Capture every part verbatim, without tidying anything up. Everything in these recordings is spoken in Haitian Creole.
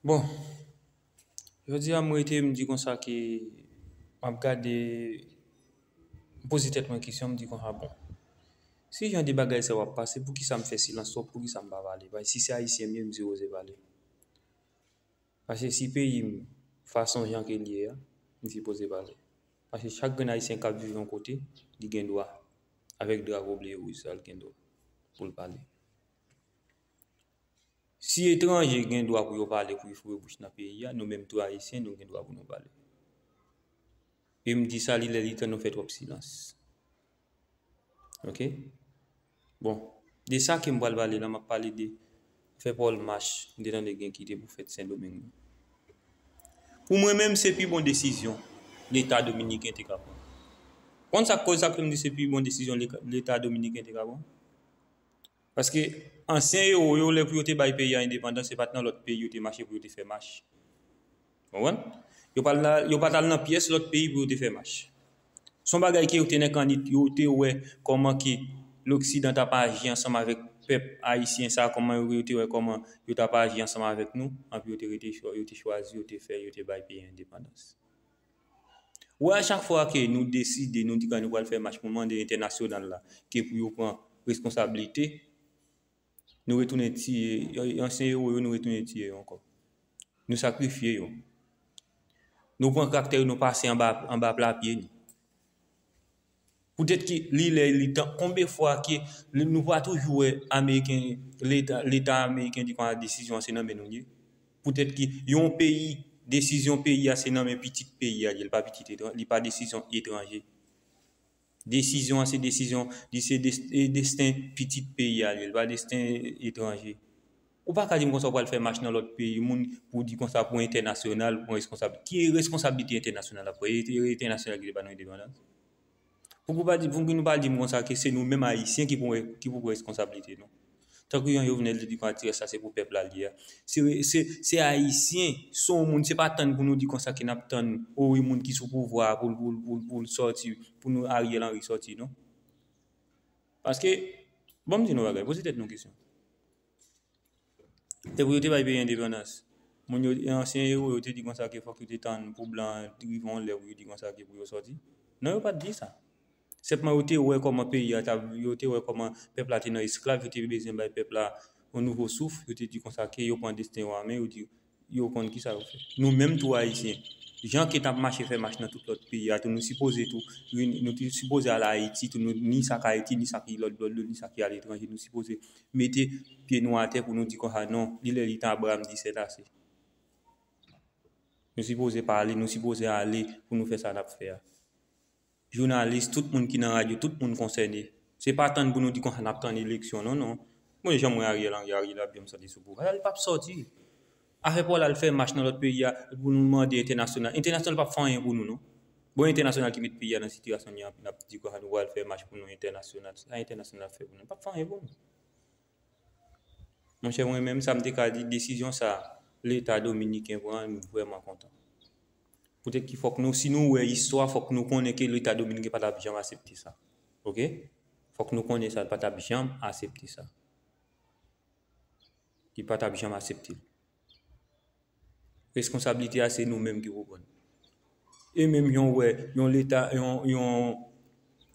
Bon, jodi a m rete, m di konsa ke m ap gade, m poze tèt mwen kesyon, m di konsa, bon, si jan de bagay sa yo ap pase, poukisa m fè silans twòp, poukisa m pa pale? Paske si se Ayisyen m ye, m sipoze pale. Paske si peyi m, fason jan ke l ye a, m sipoze pale. Paske chak grenn Ayisyen k ap viv yon kote, li gen dwa, avèk drapo ble e wouj sa, l gen dwa pou l pale. Si etranje gen dwa pou yo pale, pou yo foure bouch nan peyi a, nou menm tou Ayisyen, nou gen dwa pou nou pale. E m di sa, li lè li tan nou fè twòp silans. Oke? Bon, de sa ke m pral pale la, m ap pale de fè pawòl mach, m te tande gen ki te pou fèt Sendomeng. Pou mwen menm, se pi bon desizyon Leta dominiken te ka pran. Konn sa k koz sa k fè m di se pi bon desizyon Leta, Leta dominiken te ka pran? Paske ansyen ewo yo, lè pou yo te bay peyi a endepandans, se pa t nan lòt peyi yo te mache pou yo te fè mach. Konprann? Yo pa t al nan, yo pa t al nan pyès lòt peyi pou yo te fè mach. Se yon bagay ke yo te nan kannit, yo te wè kòman ke Loksidan t ap aji ansanm avèk pèp ayisyen sa, kòman yo, yo te wè kòman yo t ap aji ansanm avèk nou, anpi yo te rete chwa-, yo te chwazi, yo te fè, yo te bay peyi a endepandans. Ou wè, a chak fwa ke nou deside, nou di ke nou pral fè mach pou mande entènasyonal la, ke pou yo pran responsablite, nou retounen tiye, ansyen ewo yo, nou retounen tiye yo ankò. Nou sakrifye yo. Nou pran traktè yo, nou pase anba, anba pla pye nou. Poutèt ke li lè li tan, konbyen fwa ke li, nou pa toujou wè Ameriken, Leta, Leta Ameriken di konsa desizyon an se nan men nou li ye? Poutèt ke yon peyi, desizyon peyi a se nan men pitit peyi a li ye, li pa pitit etran-, li pa desizyon etranje. Desizyon an se desizyon, li se des-, e desten pitit peyi a li ye, li pa desten etranje. Ou pa ka di m konsa w pral fè mach nan lòt peyi, moun pou di konsa pou entènasyonal, pou responsab. Ki responsablite entènasyonal ap pran? E, e entènasyonal ki te ba nou endepandans? Pou nou pa di, pou nou pa di m konsa ke se nou menm Ayisyen ki pou, ki pou pran responsablite nou. Tankou jan Jovenel te di konsa ti rès la se pou pèp la li ye a. Se, se, se Ayisyen, se yon moun, se pa tann pou nou di konsa ke n ap tann, o wi, moun ki sou pouvwa a pou l, pou l, pou l, pou l sòti, pou nou Ariel Henry sòti, non. Paske, bon, m di nou bagay, poze tèt nou kesyon. Lè pou yo te bay peyi endepandans, moun yo, ansyen ewo yo te di konsa ke fòk yo te tann pou blan rive yon lè pou yo di konsa ke pou yo sòti. Non, yo pa t di sa. Senpman, yo te wè kòman peyi a t ap, yo te wè kòman pèp la te nan esklav, yo te bezwen bay pèp la yon nouvo souf, yo te di konsa ke yo pran desten yo an men, yo di, yo konn kisa yo fè. Nou menm tou Ayisyen, jan ke n ap mache fè mach nan tout lòt peyi a tou, nou sipoze tou, nou te sipoze al Ayiti tou, nou, ni sa k Ayiti, ni sa ki lòt bò dlo, ni sa ki aletranje, nou sipoze mete pye nou atè pou nou di konsa, non, li lè li tan, Abraham di sèt ase. Nou sipoze pale, nou sipoze ale pou nou fè sa n ap fè a. Jounalis, tout moun ki nan radyo, tout moun konsène. Se pa tann pou nou di konsa n ap tann eleksyon, non, non. Mwen, jan mwen Ariel Henry, Ariel ap janm sòti sou pouvwa. Li p ap sòti. Afè pou l al fè mach nan lòt peyi a, pou nou mande entènasyonal. Entènasyonal p ap fè anyen pou nou, non. Bon, entènasyonal ki met peyi a nan sitiyasyon li an, n ap di konsa nou pral fè mach pou nou entènasyonal. Sa entènasyonal ap fè pou nou? Li p ap fè anyen pou nou. Monchè, mwen menm, sa m te ka di, desizyon sa, Leta dominiken pran, m vrèman kontan. Poutèt ki fòk nou, si nou wè istwa, fòk nou konnen ke Leta dominiken pa t ap janm aksepte sa. Oke? Fòk nou konnen sa, l pa t ap janm aksepte sa. Li pa t ap janm aksepte l. Responsablite a, se nou menm ki pou pran l. E menm jan w wè, yon Leta, yon, yon,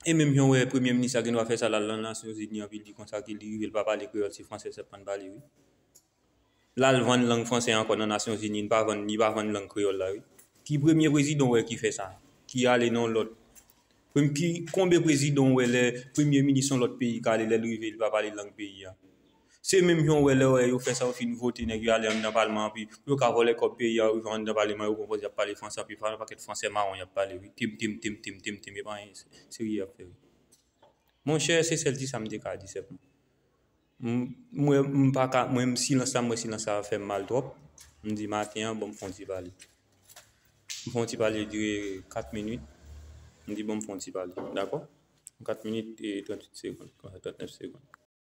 e menm jan w wè Premye Minis la gen dwa fè sa, l al nan Nasyonzini, anpi l di konsa ke li rive, l pa pale kreyòl, se fransè sèlman l pale, wi. L al vann lang fransè ankò nan Nasyonzini, li pa vann, li pa vann lang kreyòl la, wi. Ki premye prezidan w wè ki fè sa? Ki ale nan yon lòt? Prem-, ki, konbyen prezidan w wè lè premye minis yon lòt peyi ka ale, lè l rive, li pa pale lang peyi a? Se menm jan w wè lè w wè yo fè sa, yo fin vote, nèg yo ale anndan palman an, pi pou yo ka vòlè kòb peyi a, yo rive anndan palman, yo pran pòz y ap pale fransè, anpi yon pakèt fransè mawon y ap pale, wi. Tim, tim, tim, tim, tim, tim, e pa anyen serye y ap fè, wi. Monchè, se sèl ti sa m te ka di sèlman. M, mwen, m pa ka, mwen, silans sa, mwen, silans sa fè m mal twòp. M di maten an, bon, m fè yon ti pale. M fè yon ti pale dire kat minit. M di, bon, m fè yon ti pale. Dakò? Kat minit e tranntuit segonn, konsa, trannèf segonn.